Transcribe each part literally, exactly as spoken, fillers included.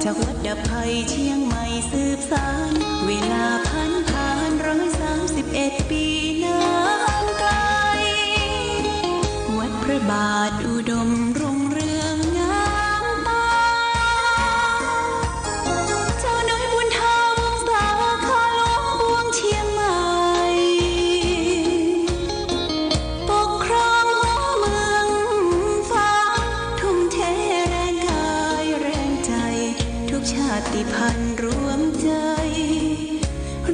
จากวัดดับภัยเชียงใหม่สืบสาน เวลาผันผ่านร้อยสามสิบเอ็ดปีนานไกล วัดพระบาทอุดมรุ่งเรืองงามตา เจ้าน้อยบุญธรรมสาขาหลวงปวงเชียงใหม่ ปกครองหัวเมืองฟ้า ทุ่มเทแรงกายแรงใจ ทุกชาติพันธุ์รวมใจ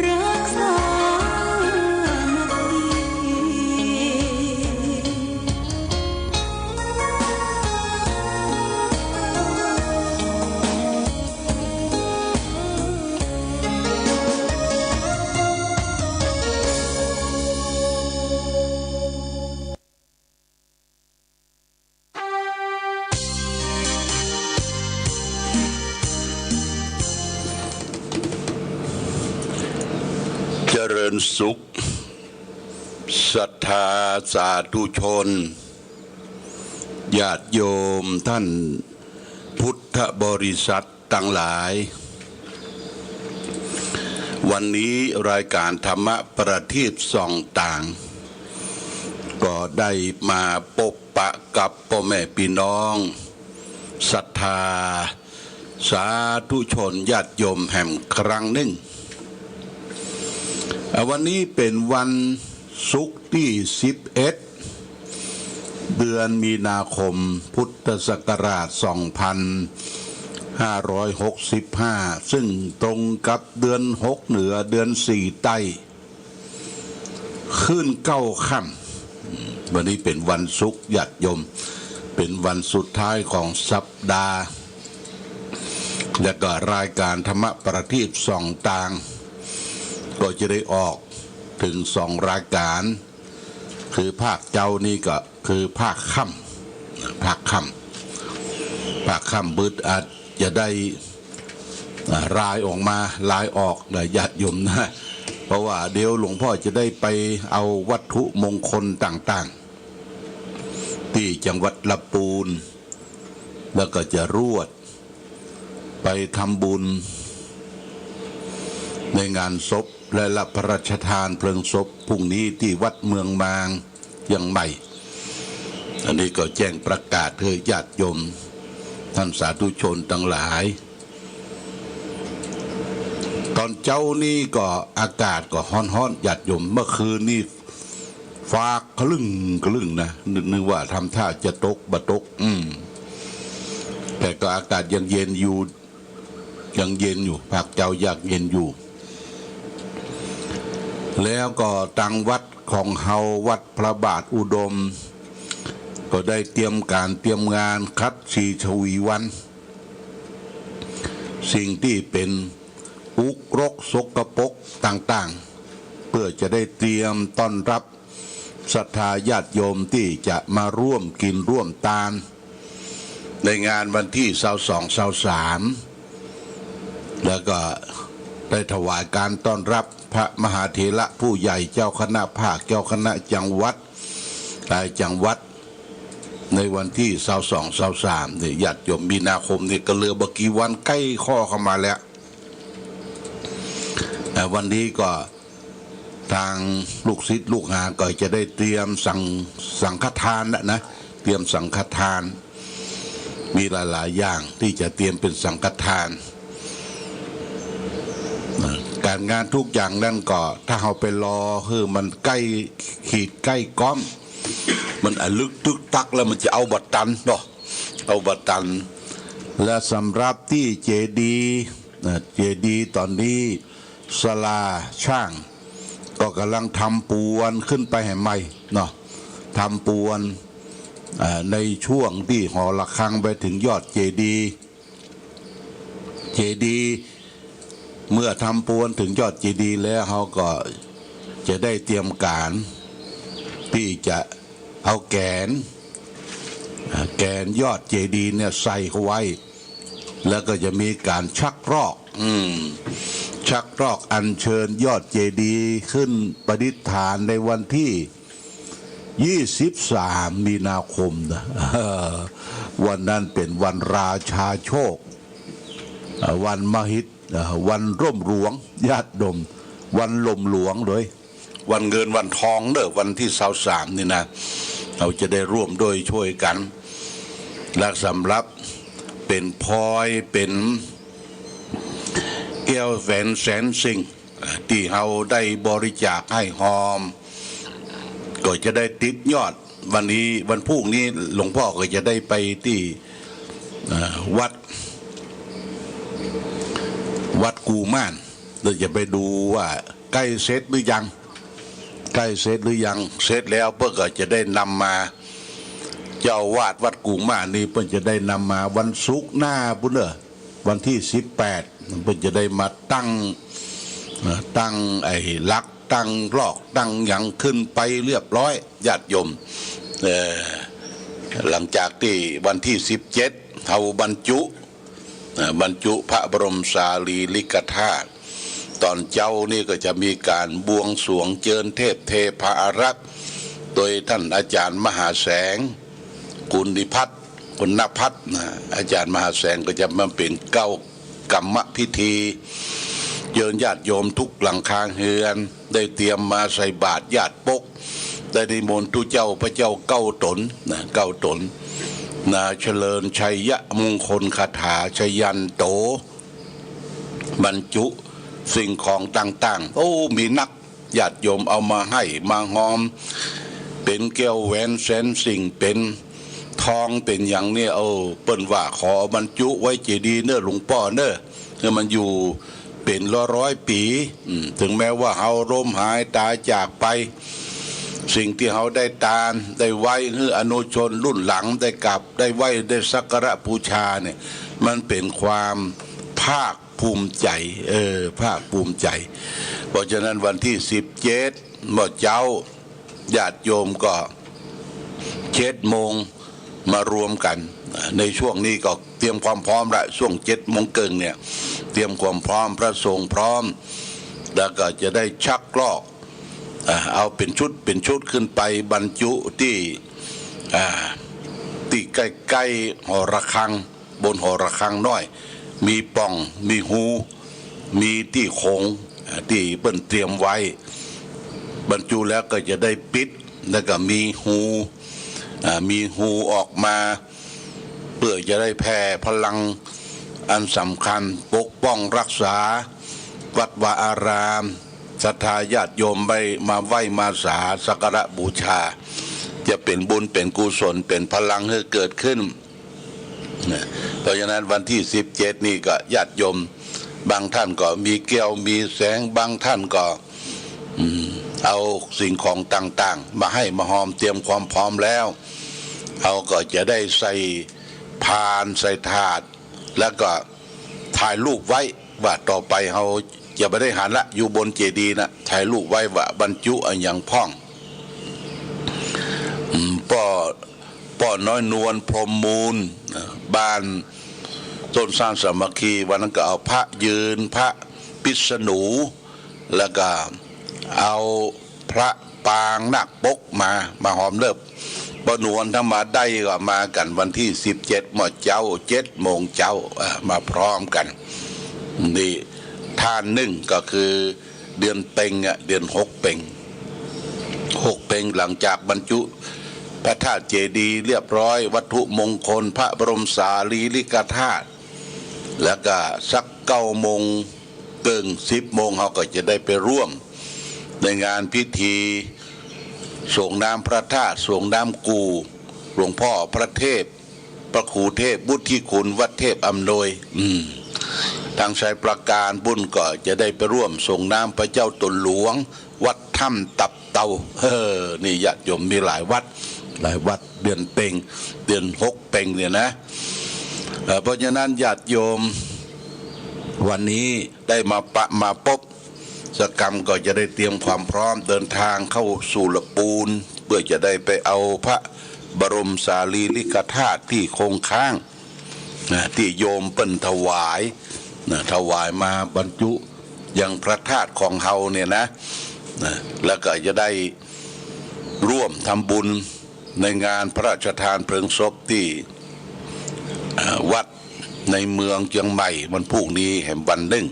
รักสามัคคี เจริญสุข ศรัทธาสาธุชน ญาติโยมท่านพุทธบริษัทตังหลาย วันนี้รายการธรรมะประทีปส่องตาง ก็ได้มาปบปะกับป้อแม่ปี้น้อง ศรัทธา สาธุชนญาติโยมแหมครั้งนึ่ง อ่ะ วันนี้เป๋นวันศุกร์ตี้สิบเอ็ด เดือนมีนาคม พุทธศักราชสองพันห้าร้อยหกสิบห้า ซึ่งตรงกับเดือนหกเหนือ เดือนสี่ใต้ ขึ้นเก้าค่ำ วันนี้เป๋นวันศุกร์ ญาติโยม เป๋นวันสุดท้ายของสัปดาห์ แล้วก็รายการธรรมะประทีปส่องตาง ก็จะได้ออกเถิงสองรายการ คือภาคเจ๊านี้ก็คือภาคค่ำ ภาคค่ำ ภาคค่ำบึดอาจจะได้ อ่า ไลน์ออกมา ไลน์ออกนะ ญาติโยมนะ เพราะว่าเดี๋ยวหลวงพ่อจะได้ไปเอาวัตถุมงคลต่างๆ ตี้จังหวัดลำปูน แล้วก็จะรวดไปทำบุญในงานศพ และรับพระราชทานเพลิงศพพรุ่งนี้ตี้วัดเมืองมางเจียงใหม่ อันนี้ก็แจ้งประกาศหื้อญาติโยม ท่านสาธุชนตังหลาย ตอนเจ๊านี้ก็อากาศก็ฮ้อนๆ ญาติโยม เมื่อคืนนี้ฟ้าคลึ้งคลึ้งนะ นึก นึกว่าทำท่าจะตก บ่ตก อืม แต่ก็อากาศยังเย็นอยู่ ยังเย็นอยู่ ภาคเจ๊ายังเย็นอยู่ แล้วก็ตังวัดของเฮา วัดพระบาทอุดม ก็ได้เตรียมก๋านเตรียมงานขัดสีฉวีวัน สิ่งตี้เป๋นอุกรกสกปรกต่างๆ เพื่อจะได้เตรียมต้อนรับ ศรัทธาญาติโยมตี้จะมาร่วมกิ๋นร่วมตาน ในงานวันตี้ซาวสอง ซาวสาม แล้วก็ได้ถวายก๋านต้อนรับพระมหาเถระผู้ใหญ่ เจ้าคณะภาค เจ้าคณะจังหวัด ตายจังหวัด ในวันตี้ซาวสอง ซาวสาม นี่ ญาติโยม มีนาคมนี่ก็เหลือบ่กี่วันใก้ข้อเข้ามาแล้ว อ่า วันนี้ก็ ตางลูกศิษย์ลูกหาก็จะได้เตรียมสัง สังฆทานนะ นะ เตรียมสังฆทาน มีหลายๆ อย่างตี้จะเตรียมเป๋นสังฆทาน ก๋านงานทุกอย่างนั้นก็ ถ้าเฮาไปรอหื้อมันใก้ขีดใก้ก๊อม มันอะลึกตึกตักแล้วมันจะเอาบ่ตันเนาะ เอาบ่ตัน และสำหรับตี้เจดีย์ นะ เจดีย์ต๋อนนี้ ศาลาช้างก็ก่ำลังทำปวนขึ้นไปหื้อใหม่เนาะ ทำปวน อ่า ในช่วงตี้หอระฆังไปเถิงยอดเจดีย์ เจดีย์ เมื่อทำปวนเถิงยอดเจดีย์แล้ว เฮาก็จะได้เตรียมก๋านตี้จะเอาแกน อ่า แกนยอดเจดีย์เนี่ยใส่เข้าไว้ แล้วก็จะมีก๋านชักรอก อืม ชักรอกอัญเชิญยอดเจดีย์ขึ้นประดิษฐานในวันตี้ยี่สิบสาม มีนาคมนะ วันนั้นเป๋นวันราชาโชค เอ่อ วันมหิด เอ่อ วันร่มหลวง ญาติโยม วันร่มหลวงโดย วันเงินวันทองเด้อ วันตี้ซาวสามนี่นะ เฮาจะได้ร่วมด้วยช่วยกั๋น และสำหรับเป๋นพลอย เป๋นแก้วแหวนแสนสิ่ง ตี้เฮาได้บริจาคหื้อหอม ก็จะได้ติดยอด วันนี้วันพูกนี้หลวงป้อก็จะได้ไปตี้ เอ่อ วัด วัดกุมาร เดี๋ยวจะไปดูว่าใก้เสร็จหรือยัง ใก้เสร็จหรือยัง เสร็จแล้วเปิ้นก็จะได้นำมา เจ้าอาวาสวัดกุมารนี่เปิ้นจะได้นำมาวันศุกร์หน้าปู้นเน่อ วันตี้สิบแปด เปิ้นจะได้มาตั้ง เอ่อ ตั้งไอ้หลัก ตั้งลอก ตั้งหยังขึ้นไปเรียบร้อย ญาติโยม เอ่อ หลังจากตี้วันตี้สิบเจ็ด เฮาบรรจุ เอ่อ บรรจุพระบรมสารีริกธาตุ ต๋อนเจ๊านี่ก็จะมีก๋านบวงสรวงเจิญเทพเทพาอารักษ์ โดยต้านอาจ๋ารย์มหาแสง กุณฑิพัฒน์ กุณฑพัฒน์นะ อาจ๋ารย์มหาแสงก็จะมาเป๋นเก๊ากรรมพิธี เจิญญาติโยมกู้หลังคาเฮือน ได้เตรียมมาใส่บาตรญาติปก ได้นิมนต์ตุ๊เจ้าพระเจ้าเก้าต๋นนะ เก้าต๋นนะ เจริญชัยมงคลคาถา ชยันโต บรรจุสิ่งของต่างๆ โอ้ มีนัก ญาติโยมเอามาหื้อมาหอม เป๋นแก้วแหวนแสนสิ่ง เป๋นทอง เป๋นหยังเนี่ย เออ เปิ้นว่าขอบรรจุไว้เจดีย์เน่อหลวงป้อเน่อ หื้อมันอยู่เป๋นร้อยๆ ปี๋ อืม เถิงแม้ว่าเฮาล้มหายต๋ายจากไป สิ่งตี้เฮาได้ตาน ได้ไว้หื้ออนุชนรุ่นหลังได้กราบ ได้ไหว้ ได้สักการะบูชาเนี่ย มันเป๋นความภาค ภูมิใจ๋ เออ ภาคภูมิใจ๋ เพราะฉะนั้นวันตี้สิบเจ็ด เมื่อเจ๊า ญาติโยมก็เจ็ดโมงมารวมกั๋น ในช่วงนี้ก็เตรียมความพร้อมละ ช่วงเจ็ดโมงเกิ่งเนี่ย เตรียมความพร้อม พระสงฆ์พร้อม แล้วก็จะได้ชักลอก อ่า เอาเป๋นชุดเป๋นชุดขึ้นไปบรรจุตี้ อ่า ตี้ใก้ๆ หอระฆัง บนหอระฆังน้อย มีป่อง มีฮู มีตี้โขง อ่า ตี้เปิ้นเตรียมไว้ บรรจุแล้วก็จะได้ปิด แล้วก็มีฮู อ่า มีฮูออกมา เปื้อจะได้แผ่พลังอันสำคัญ ปกป้องรักษาวัดวาอาราม ศรัทธาญาติโยมไปมาไหว้มาสาสักการะบูชา จะเป๋นบุญเป๋นกุศล เป๋นพลังหื้อเกิดขึ้น นะ เพราะฉะนั้นวันตี้สิบเจ็ดนี่ก็ญาติโยม บางท่านก็มีแก้วมีแสง บางท่านก็ อืม เอาสิ่งของต่างๆ มาหื้อมาหอม เตรียมความพร้อมแล้ว เฮาก็จะได้ใส่พานใส่ถาด แล้วก็ถ่ายรูปไว้ว่าต่อไปเฮาจะบ่ได้หันละ อยู่บนเจดีย์นะ ถ่ายรูปไว้ว่าบรรจุอะหยังพ่อง อืม ป้อ ป้อน้อยนวล พรหมมูล บ้านต้นซานสามัคคี วันนั้นก็เอาพระยืน พระพิษณุ แล้วก็เอาพระปางนาคปกมา มาหอมเนิบ ป้อน้อยนวล ถ้ามาได้ก็มากั๋นวันตี้สิบเจ็ด เมื่อเจ๊า เจ็ดโมงเจ๊า อ่า มาพร้อมกั๋น นี่ ท่านนึ่งก็คือ เดือนเป็งอะ เดือนหกเป็ง หกเป็ง หลังจากบรรจุพระธาตุเจดีย์เรียบร้อย วัตถุมงคลพระบรมสารีริกธาตุ แล้วก็สักเก้าโมงเกิ่ง สิบโมง เฮาก็จะได้ไปร่วมในงานพิธีส่งน้ำพระธาตุ ส่งน้ำกู่หลวงพ่อพระเทพ พระครูเทพวุฒิคุณ วัดเทพอำนวย อืม ตางชัยปราการปู้นก็จะได้ไปร่วมส่งน้ำพระเจ้าต๋นหลวง วัดถ้ำตับเตา เออ นี่ญาติโยมมีหลายวัด หลายวัด เดือนเป็ง เดือนหกเป็งเนี่ยนะ เอ่อ เพราะฉะนั้นญาติโยม วันนี้ได้มาปะ มาปบ สกรรมก็จะได้เตรียมความพร้อมเดินทางเข้าสู่ละปูน เพื่อจะได้ไปเอาพระบรมสารีริกธาตุตี้คงค้าง นะ ตี้โยมเปิ้นถวาย นะ ถวายมาบรรจุยังพระธาตุของเฮาเนี่ยนะ นะ แล้วก็จะได้ร่วมทำบุญในงานพระราชทานเพลิงศพตี้ อ่า วัด ในเมืองเจียงใหม่วันพรุ่งนี้แหมวันนึ่ง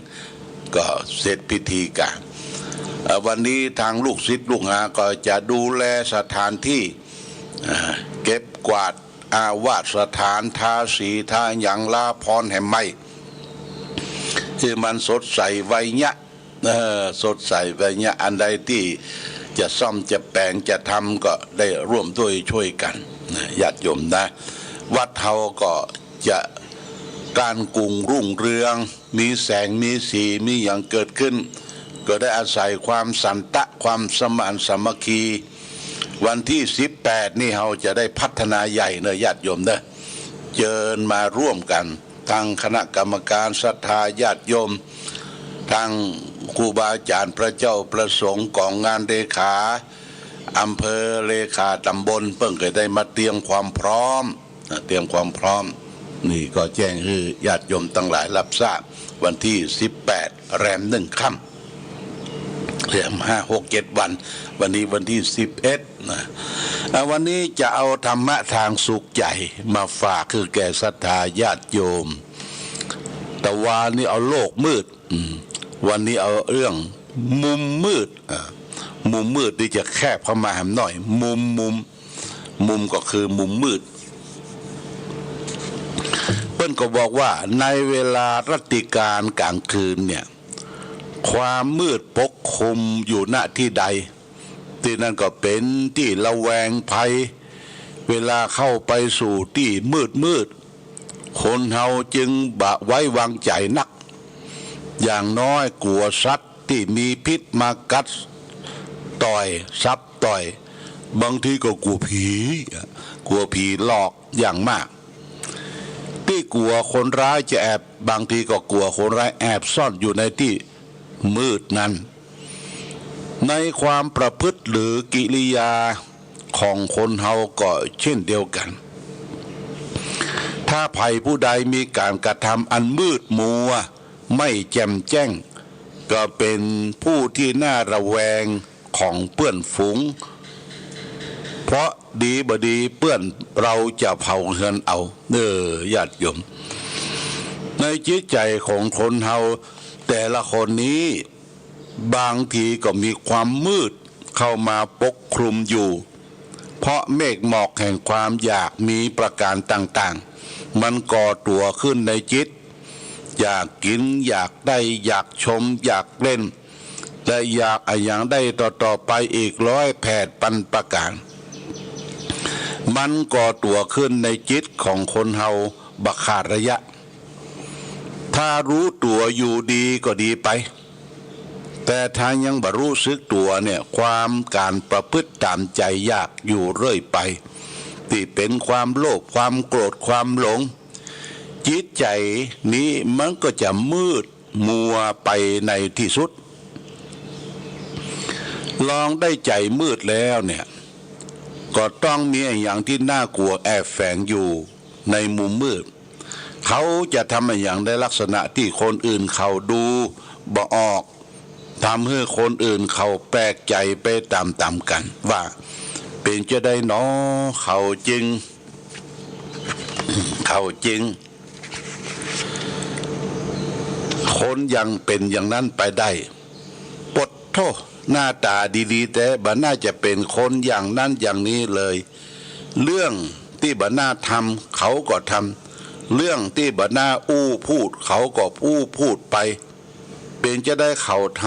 ก็เสร็จพิธีก๋าน เอ่อ วันนี้ทางลูกศิษย์ลูกหาก็จะดูแลสถานที่ อ่า เก็บกวาดอาวาสสถาน ทาสีทาหยัง ลาภรณ์แหมใหม่ หื้อมันสดใสไวยะ เออ สดใสไวยะ อันใดตี้จะซ่อมจะแป๋งจะทำก็ได้ร่วมด้วยช่วยกั๋นนะ ญาติโยมนะ วัดเฮาก็จะก้านกุ่งรุ่งเรือง มีแสงมีสี มีหยังเกิดขึ้น ก็ได้อาศัยความสันตะ ความสมานสามัคคี วันตี้สิบแปดนี่เฮาจะได้พัฒนาใหญ่เนอะ ญาติโยมเนอะ เจิญมาร่วมกั๋น ตังคณะกรรมก๋าน ศรัทธาญาติโยม ตังครูบาอาจ๋ารย์ พระเจ้าพระสงฆ์ ก๋องงานเลขาอำเภอ เลขาต๋ำบล เปิ้นก็ได้มาเตรียมความพร้อมนะ เตรียมความพร้อม นี่ก็แจ้งหื้อญาติโยมตังหลายฮับทราบ วันตี้สิบแปด แรมนึ่งค่ำ แรมห้า หก เจ็ด วัน วันนี้วันตี้สิบเอ็ดนะ อ่ะ วันนี้จะเอาธรรมะตางสุขใจ๋มาฝากหื้อแก่ศรัทธาญาติโยม ตะวานี้เอาโลกมืด อืม วันนี้เอาเรื่องมุมมืด อ่า มุมมืดนี่จะแคบเข้ามาแหมหน่อย มุม มุม มุมก็คือมุมมืด เปิ้นก็บอกว่าในเวลารัตติกาลก๋างคืนเนี่ย ความมืดปกคลุมอยู่ ณ ตี้ใด ตี้นั่นก็เป๋นตี้ระแวงภัย เวลาเข้าไปสู่ตี้มืดๆ คนเฮาจึงบ่ไว้วางใจ๋นัก อย่างน้อยกั๋วสัตว์ตี้มีพิษมากัดต่อย สับต่อย บางทีก็กั๋วผี กั๋วผีหลอกอย่างมาก ตี้กั๋วคนร้ายจะแอบ บางทีก็กั๋วคนร้ายแอบซ่อนอยู่ในตี้มืดนั้น ในความประพฤติหรือกิริยาของคนเฮาก็เช่นเดียวกั๋น ถ้าใผผู้ใดมีก๋านกระทำอันมืดมัว ไม่แจ่มแจ้ง ก็เป๋นผู้ตี้น่าระแวงของเปื้อนฝูง เพราะดีบ่ดีเปื้อนเฮาจะเผาเฮือนเอา เออ ญาติโยม ในจิตใจ๋ของคนเฮาแต่ละคนนี้ บางทีก็มีความมืดเข้ามาปกคลุมอยู่ เพราะเมฆหมอกแห่งความอยากมีประก๋านต่างๆ มันก่อตั๋วขึ้นในจิต อยากกิ๋น อยากได้ อยากชม อยากเล่น และอยากอะหยังได้ต่อๆ ไปอีกร้อยแผดปันประก๋าน มันก่อตั๋วขึ้นในจิตของคนเฮาบ่ขาดระยะ ถ้าฮู้ตั๋วอยู่ดีก็ดีไป แต่ถ้ายังบ่ฮู้สึกตั๋วเนี่ย ความก๋านประพฤติต๋ามใจ๋อยากอยู่เรื่อยไป ตี้เป๋นความโลภ ความโกรธ ความหลง จิตใจ๋นี้มันก็จะมืดมัวไปในตี้สุด ลองได้ใจ๋มืดแล้วเนี่ย ก็ต้องมีอะหยังตี้น่ากั๋วแอบแฝงอยู่ในมุมมืด เขาจะทำอะหยังในลักษณะตี้คนอื่นเขาดูบ่ออก ทำหื้อคนอื่นเขาแปลกใจ๋ไปต๋ามๆ กั๋น ว่าเป๋นจาใดหนอ เขาจึง เขาจึง คนอย่างเป๋นอย่างนั้นไปได้ ปะโธ่ หน้าต๋าดีๆ แต๊ บ่น่าจะเป๋นคนอย่างนั้นอย่างนี้เลย เรื่องตี้บ่น่าทำ เขาก็ทำ เรื่องตี้บ่น่าอู้พูด เขาก็อู้พูดไป เป๋นจาใดเขาท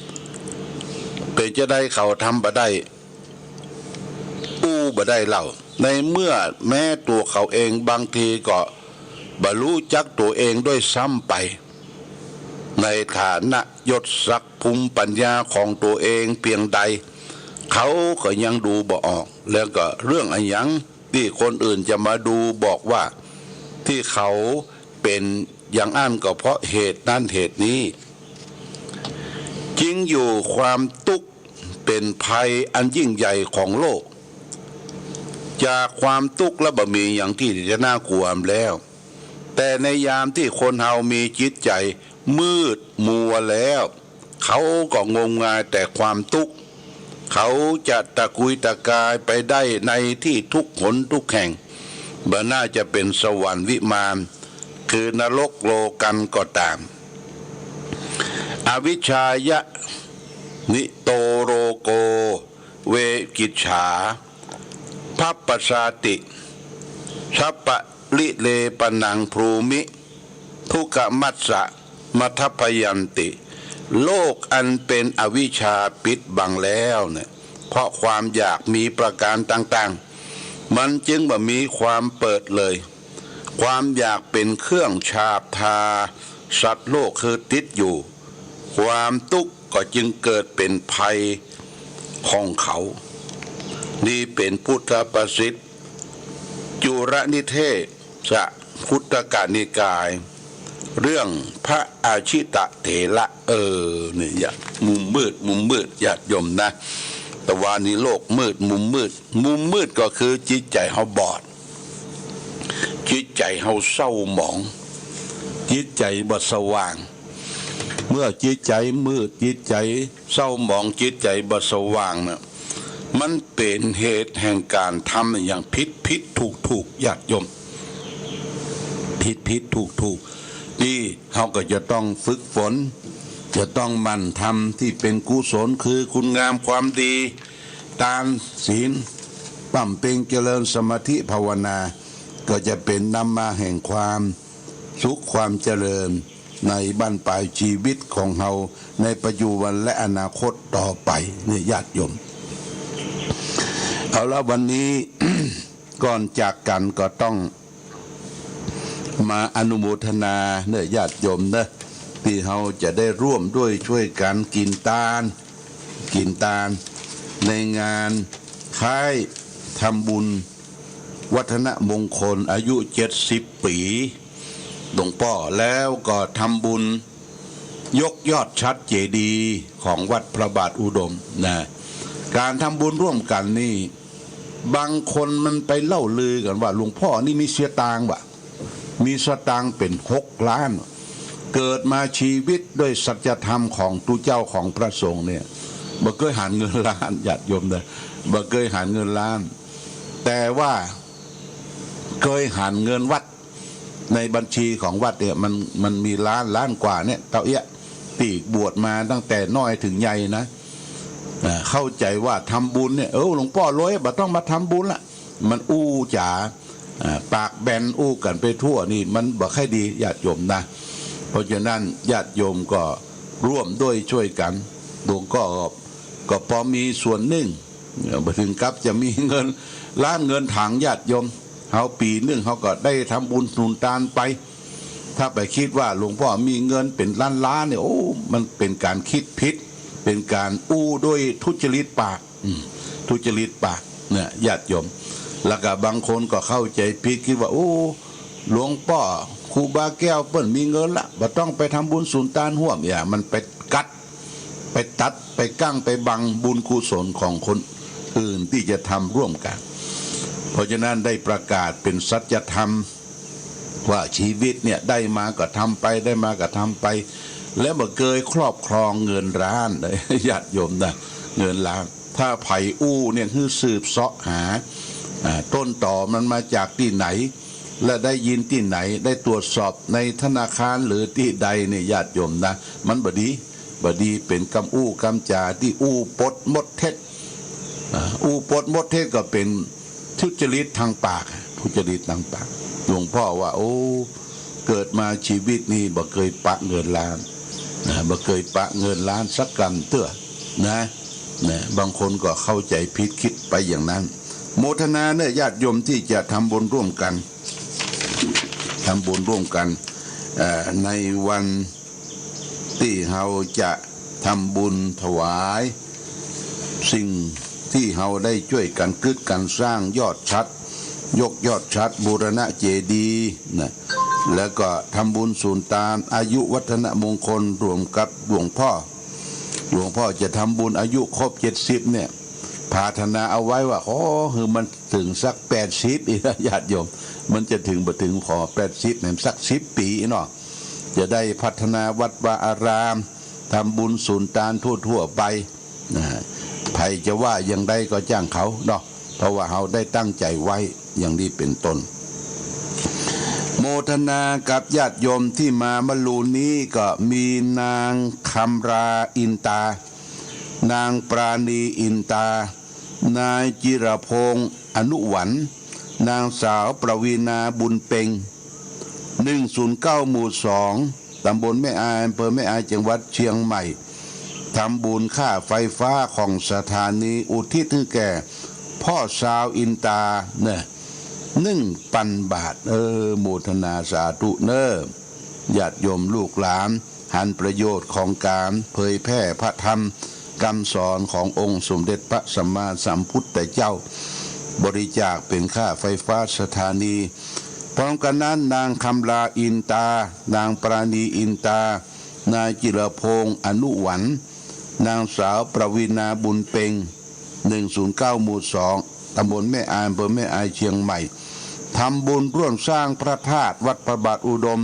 ำ เป๋นจาใดเขาทำบ่ได้ อู้บ่ได้เล่า ในเมื่อแม้ตั๋วเขาเองบางทีก็บ่ฮู้จักตั๋วเองด้วยซ้ำไป ในฐานะยศศักดิ์ภูมิปัญญาของตั๋วเองเปียงใด เขาก็ยังดูบ่ออก แล้วก็เรื่องอะหยังตี้คนอื่นจะมาดูบอกว่า ตี้เขาเป๋นอย่างอั้นก็เพราะเหตุนั้นเหตุนี้ จริงอยู่ความตุ๊กข์เป๋นภัยอันยิ่งใหญ่ของโลก จากความตุ๊กข์แล้วบ่มีอะหยังตี้จะน่ากั๋วแล้ว แต่ในยามตี้คนเฮามีจิตใจ๋มืดมัวแล้ว เขาก็งมงายแต่ความตุ๊กข์ เขาจะตะกุยตะกายไปได้ในตี้ทุกหนทุกแห่ง บ่น่าจะเป๋นสวรรค์วิมาน คือนรกโลกัญก็ตาม อวิชชายะ นิโตโรโก เวกิจฉา ภัปปสาติ สัปปะริเลปนังพรูมิ ทุกขมัสสะ มัทพยันติ โลกอันเป็นอวิชชาปิดบังแล้วเนี่ย เพราะความอยากมีประการต่างๆ มันจึงบ่มีความเปิดเลย ความอยากเป็นเครื่องฉาบทา สัตว์โลกคือติดอยู่ ความตุ๊กข์ก็จึงเกิดเป็นภัยของเขา นี่เป๋นพุทธประสิทธิ์ จุลนิเทศ สะ คุตตกนิกาย เรื่องพระอาชิตะเถระ เออ เนี่ย ญาติ มุมมืด มุมมืด ญาติโยมนะ ตะวานี้โลกมืด มุมมืด มุมมืดก็คือจิตใจ๋เฮาบอด จิตใจ๋เฮาเศร้าหมอง จิตใจ๋บ่สว่าง เมื่อจิตใจ๋มืด จิตใจ๋เศร้าหมอง จิตใจ๋บ่สว่างน่ะ มันเป๋นเหตุแห่งก๋านทำอย่างผิดผิดถูกถูก ญาติโยม ผิดผิดถูกถูก นี่เฮาก็จะต้องฝึกฝน จะต้องหมั่นทำที่เป๋นกุศล คือคุณงามความดี ตาน ศีล บำเพ็ญเจริญสมาธิภาวนา ก็จะเป๋นนำมาแห่งความสุขความเจริญ ในบั้นปลายชีวิตของเฮา ในปัจจุบันและอนาคตต่อไป เนี่ย ญาติโยม เอาละ วันนี้ ก่อนจากกั๋นก็ต้องมาอนุโมทนาเน่อ ญาติโยมเน่อ ตี้เฮาจะได้ร่วมด้วยช่วยกั๋นกิ๋นตาน กิ๋นตาน ในงานคล้ายทำบุญวัฒนมงคลอายุเจ็ดสิบปี๋ หลวงป้อ แล้วก็ทำบุญยกยอดฉัตรเจดีย์ของวัดพระบาทอุดมนะ ก๋านทำบุญร่วมกั๋นนี่ บางคนมันไปเล่าลือกั๋นว่าหลวงป้อนี่มีสตางค์ว่ะ มีสตางค์เป๋นหกล้าน เกิดมาชีวิตด้วยสัจธรรมของตุ๊เจ้าของพระสงฆ์เนี่ย บ่เกยหันเงินล้าน ญาติโยมเน่อ บ่เกยหันเงินล้าน แต่ว่าเกยหันเงินวัด ในบัญชีของวัดเนี่ย มัน มันมีล้าน ล้านกว่าเนี่ย เต้าเอี้ยะ ตี้บวชมาตั้งแต่น้อยเถิงใหญ่นะ อ่า เข้าใจ๋ว่าทำบุญเนี่ย เออ หลวงป้อรวย บ่ต้องมาทำบุญละ มันอู้จ๋า อ่า ปากแบนอู้กั๋นไปทั่วนี่ มันบ่ค่อยดี ญาติโยมนะ เพราะฉะนั้นญาติโยมก็ร่วมด้วยช่วยกั๋น หลวงป้อก็ ก็ปอมีส่วนนึ่ง เออ บ่เถิงกับจะมีเงินล้านเงินถัง ญาติโยม เฮาปี๋นึ่งเฮาก็ได้ทำบุญหนุนตานไป ถ้าไปกึ๊ดว่าหลวงป้อมีเงินเป๋นล้านๆ เนี่ย โอ้ มันเป๋นก๋านกึ๊ดผิด เป๋นก๋านอู้ด้วยทุจริตปาก อืม ทุจริตปากเนี่ย ญาติโยม แล้วก็บางคนก็เข้าใจ๋ผิด กึ๊ดว่า โอ้ หลวงป้อครูบาแก้วเปิ้นมีเงินละ บ่ต้องไปทำบุญหนุนตานฮ่วม อย่า มันไปกั๊ด ไปตัด ไปกั้น ไปบังบุญกุศลของคนอื่นตี้จะทำร่วมกั๋น เพราะฉะนั้นได้ประกาศเป๋นสัจธรรม ว่าชีวิตเนี่ยได้มาก็ทำไป ได้มาก็ทำไป แล้วบ่เกยครอบครองเงินล้าน ญาติโยมนะ เงินล้าน ถ้าใผอู้เนี่ยหื้อสืบเซาะหา อ่า ต้นตอมันมาจากตี้ไหน และได้ยินตี้ไหน ได้ตรวจสอบในธนาคารหรือตี้ใดเนี่ย ญาติโยมนะ มันบ่ดี บ่ดี เป๋นกำอู้กำจ๋าตี้อู้ปดมดเท็จ อ่า อู้ปดมดเท็จก็เป๋นทุจริตตางปาก ทุจริตตางปาก หลวงป้อว่า โอ้ เกิดมาชีวิตนี้บ่เกยปะเงินล้าน นะ บ่เกยปะเงินล้านสักกำเตื้อ นะ นะ บางคนก็เข้าใจ๋ผิดกึ๊ดไปอย่างนั้น โมทนาเน่อ ญาติโยมตี้จะทำบุญร่วมกั๋น ทำบุญร่วมกั๋น เอ่อ ในวันตี้เฮาจะทำบุญถวาย สิ่งตี้เฮาได้จ้วยกั๋นกึ๊ดกั๋นสร้างยอดฉัตร ยกยอดฉัตร บูรณะเจดีย์นะ แล้วก็ทำบุญหนุนตานอายุวัฒนมงคลร่วมกับหลวงป้อ หลวงป้อจะทำบุญอายุครบเจ็ดสิบเนี่ย ปรารถนาเอาไว้ว่า ขอหื้อมันเถิงสักแปดสิบ อีกนะ ญาติโยม มันจะเถิงบ่เถิง ขอแปดสิบ แหม สักสิบปี๋เนาะ จะได้พัฒนาวัดวาอาราม ทำบุญหนุนตานทั่วๆ ไป นะ ใผจะว่าอย่างใดก็จ้างเขาเนาะ เพราะว่าเฮาได้ตั้งใจ๋ไว้อย่างนี้เป๋นต้น โม ทนากับญาติโยมตี้มาเมื่อลูนี้ก็มีนางคำราอินตา นางปราณีอินตา นายจิรพงษ์อนุหวัน นางสาวประวีณาบุญเพ็ง หนึ่งศูนย์เก้า หมู่สอง ตำบลแม่อาย อำเภอแม่อาย จังหวัดเชียงใหม่ ทำบุญค่าไฟฟ้าของสถานีอุทิศหื้อแก่พ่อซาวอินตาเน่อ หนึ่งปันบาท เออ โมทนาสาธุเน่อ ญาติโยมลูกหลาน หันประโยชน์ของก๋านเผยแผ่พระธรรมกำสอนขององค์สมเด็จพระสัมมาสัมพุทธเจ้า บริจาคเป๋นค่าไฟฟ้าสถานี พร้อมกั๋นนั้น นางคำราอินตา นางปราณีอินตา นายจิรพงษ์อนุหวัน นางสาวประวีณาบุญเพ็ง หนึ่งศูนย์เก้า หมู่สอง ตำบลแม่อาย อำเภอแม่อาย เชียงใหม่ ทำบุญร่วมสร้างพระธาตุวัดพระบาทอุดม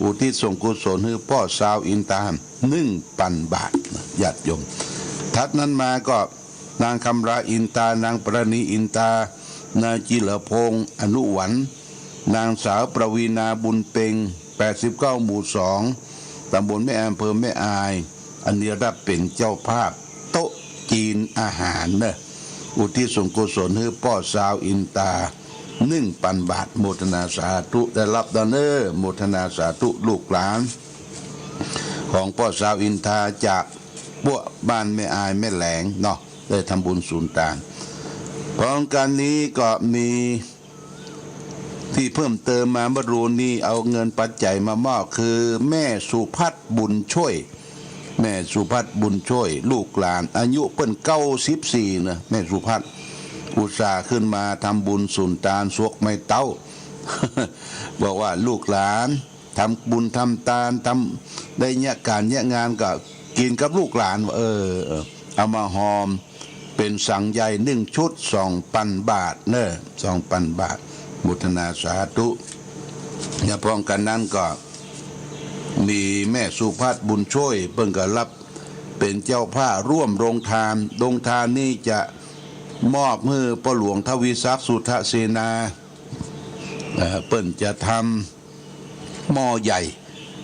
อุทิศส่วนกุศลหื้อพ่อซาวอินตา หนึ่งปันบาท ญาติโยม ถัดนั้นมาก็ นางคำราอินตา นางปราณีอินตา นายจิรพงษ์อนุหวัน นางสาวประวีณาบุญเพ็ง แปดสิบเก้า หมู่สอง ตำบลแม่อาย อำเภอแม่อาย อันนี้รับเป๋นเจ้าภาพโต๊ะจีนอาหารเน่อ อุทิศส่วนกุศลหื้อพ่อซาวอินตา หนึ่งปันบาท โมทนาสาธุ ได้ฮับดอกเน่อ โมทนาสาธุลูกหลาน ของพ่อซาวอินตาจาก พวกบ้านแม่อายแม่แหลงเนาะ ได้ทำบุญสุนตาน พร้อมกั๋นนี้ก็มีตี้เพิ่มเติมมาเมื่อลูนี้ เอาเงินปัจจัยมามอบ คือแม่สุพัฒน์บุญช่วย แม่สุพัฒน์บุญช่วย ลูกหลาน อายุเปิ้นเก้าสิบสี่เน่อ แม่สุพัฒน์ อุตส่าห์ขึ้นมาทำบุญสุนตานสวกไม้เต๊า บอกว่าลูกหลาน ทำบุญทำตาน ทำได้เยียะก๋านเยียะงานก็กิ๋นกับลูกหลาน เออ เออ เอามาฮอมเป๋นสังใหญ่หนึ่งชุด สองปันบาทเน่อ สองปันบาท โมทนาสาธุ และพร้อมกั๋นนั้นก็มีแม่สุพัฒน์บุญช่วย เปิ้นก็รับเป๋นเจ้าภาพร่วมโฮงตาน โฮงตานนี้จะมอบหื้อป้อหลวงทวีศักดิ์ สุทธเสนา เอ่อ เปิ้นจะทำ หม้อใหญ่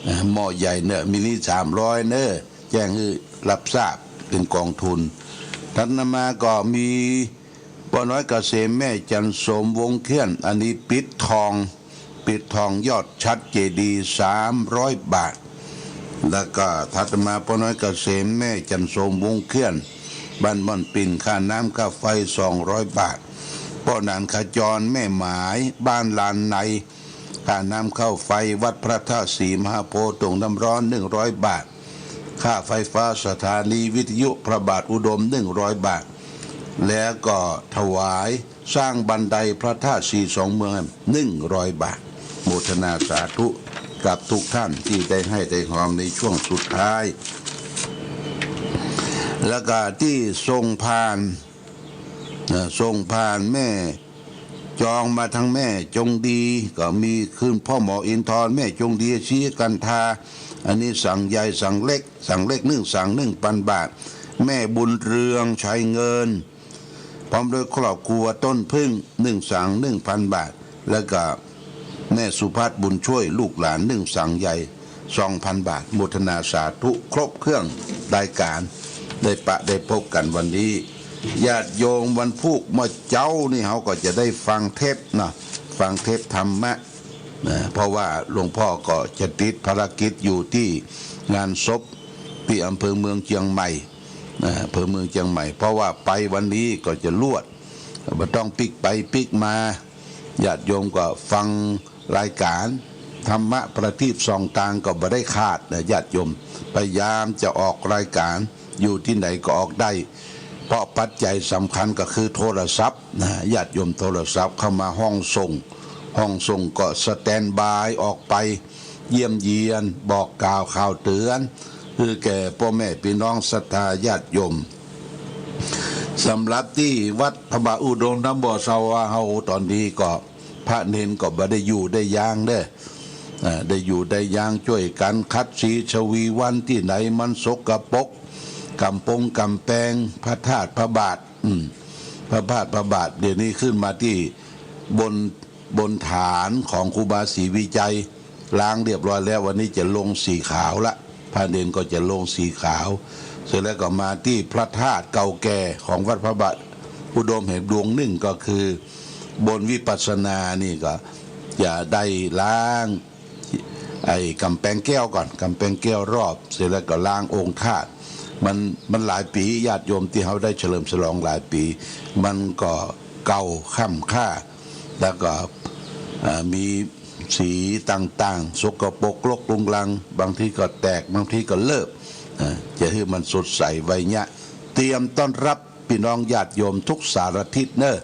เอ่อ หม้อใหญ่เน่อ มิลลิสามร้อยเน่อ แจ้งหื้อฮับทราบเป๋นก๋องทุน ถัดมาก็มีป้อน้อยเกษม แม่จันทร์โสม วงเคียน อันนี้ปิดทอง ปิดทองยอดฉัตรเจดีย์ สามร้อยบาท แล้วก็ถัดมาป้อน้อยเกษม แม่จันทร์โสม วงเคียน บ้านม่อนปิ่น ค่าน้ำค่าไฟ สองร้อยบาท ป้อหนานขจร แม่หมาย บ้านลานใน ค่าน้ำค่าไฟวัดพระธาตุศรีมหาโพธิ์ โต่งน้ำร้อน หนึ่งร้อยบาท ค่าไฟฟ้าสถานีวิทยุพระบาทอุดม หนึ่งร้อยบาท แล้วก็ถวายสร้างบันไดพระธาตุศรีสองเมือง หนึ่งร้อยบาท โมทนาสาธุกับทุกท่านตี้ได้ให้ได้ฮอมในช่วงสุดท้าย แล้วก็ตี้ส่งผ่าน เอ่อ ส่งผ่านแม่จองมาทางแม่จงดี ก็มีคืนพ่อหมออินทร แม่จงดี ชีกันทา อันนี้สังใหญ่สังเล็ก สังเล็กหนึ่งสัง หนึ่งปันบาท แม่บุญเรือง ชัยเงิน พร้อมด้วยครอบครัวต้นพึ่ง หนึ่งสัง หนึ่งปันบาท แล้วก็แม่สุพัฒน์บุญช่วย ลูกหลาน หนึ่งสังใหญ่ สองปันบาท โมทนาสาธุครบเครื่องรายก๋าน ได้ปะได้พบกั๋นวันนี้ ญาติโยมวันพูกเมื่อเจ๊านี่เฮาก็จะได้ฟังเทศน์นะ ฟังเทศน์ธรรมะนะ เพราะว่าหลวงพ่อก็จะติดภารกิจอยู่ตี้งานศพตี้อำเภอเมืองเจียงใหม่นะ อำเภอเมืองเจียงใหม่ เพราะว่าไปวันนี้ก็จะลวด บ่ต้องปิ๊กไปปิ๊กมา ญาติโยมก็ฟังรายก๋านธรรมะประทีปส่องตางก็บ่ได้ขาดนะ ญาติโยม พยายามจะออกรายก๋าน อยู่ตี้ไหนก็ออกได้ เพราะปัจจัยสำคัญก็คือโทรศัพท์นะ ญาติโยม โทรศัพท์เข้ามาห้องส่ง ห้องส่งก็สแตนด์บายออกไป เยี่ยมเยียน บอกกล่าวข่าวเตื๋อน หื้อแก่ป้อแม่ปี้น้องศรัทธาญาติโยม สำหรับตี้วัดพระบาทอุดมน้ำบ่อเซาว่าเฮาต๋อนนี้ก็ พระเณรก็บ่ได้อยู่ได้ยางเน่อ อ่า ได้อยู่ได้ยางจ้วยกั๋นขัดสีชวีวัน ตี้ไหนมันสกปรก ก๋ำปงก๋ำแปง พระธาตุพระบาท อืม พระธาตุพระบาท เดี๋ยวนี้ขึ้นมาตี้บน บนฐานของครูบาศรีวิชัย ล้างเรียบร้อยแล้ว วันนี้จะลงสีขาวละ พระเนนก็จะลงสีขาว เสร็จแล้วก็มาตี้พระธาตุเก่าแก่ของวัดพระบาทอุดมแห่งดวงหนึ่ง ก็คือบนวิปัสสนานี่ก็จะได้ล้าง ไอ้ก๋ำแปงแก้วก่อน ก๋ำแปงแก้วรอบ เสร็จแล้วก็ล้างองค์ธาตุ มัน มันหลายปี๋ ญาติโยมตี้เฮาได้เฉลิมฉลองหลายปี๋ มันก็เก่าค่ำค่า แล้วก็ อ่า มีสีต่างๆ สกปรกรกรุงรัง บางทีก็แตก บางทีก็เลิบ อ่า จะหื้อมันสดใสไว้เยียะ เตรียมต้อนรับปี้น้องญาติโยมทุกสารทิศเน่อ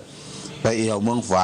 ไปเอี่ยวเมืองฝา